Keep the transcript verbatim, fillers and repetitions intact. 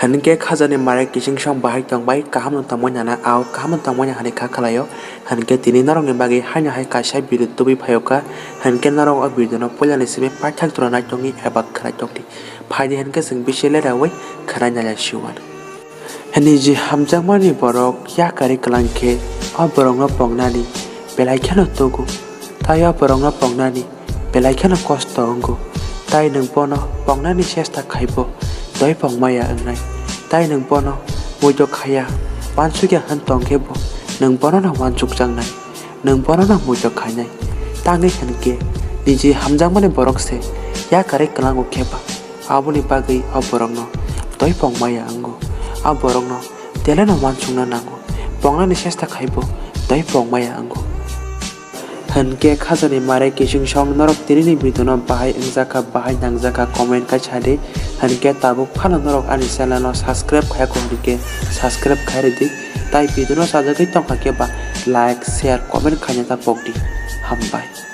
Hinkhe khajani mare kiching song bahai tongbai, kaham no tongmani hana, ao kaham no tongmani hani kha khlaio. Hinkhe tini norokni bagwi haino hai kaisa video tubui phaio kha. Hinkhe norok o video no puilani simi paithak tora naitokni eba khwnaitokdi. Phaidi hinkhe chwng bisi leraui khwnai nailai siwan. Niji hamjakmani borok yakarwi kwlang khe, o borokno pongnani belai kheno tugo, tai o borokno pongnani belai kheno kosto wngo. Tai nwng bono pongnani chesta khaibo, tei pongmaya wngnai. Tai nwng bono muido khaya, wansukya hwn tong khe bo, nwng bonono wansukjaknai, nwng bonono muido khainai. Tangwi hwn khe, niji hamjakmani borok se yakarwi kwlango khe ba, aboni bagwi o borokno tei pongmaya wngo. O borokno teleno wansukna nango, pongnani chesta khaibo, tei pongmaya wngo. Hinkhe khajani mare kiching song norok tinini video no bahai wngjakha, bahai nangjakha, comment kai sadi. Hinkhe tabuk phano norok ani channel no subscribe khayakho hinkhe subscribe khai rwdi. Tai video no sajagwi tongkha khe ba like, share, comment khaina ta pokdi. Hambai.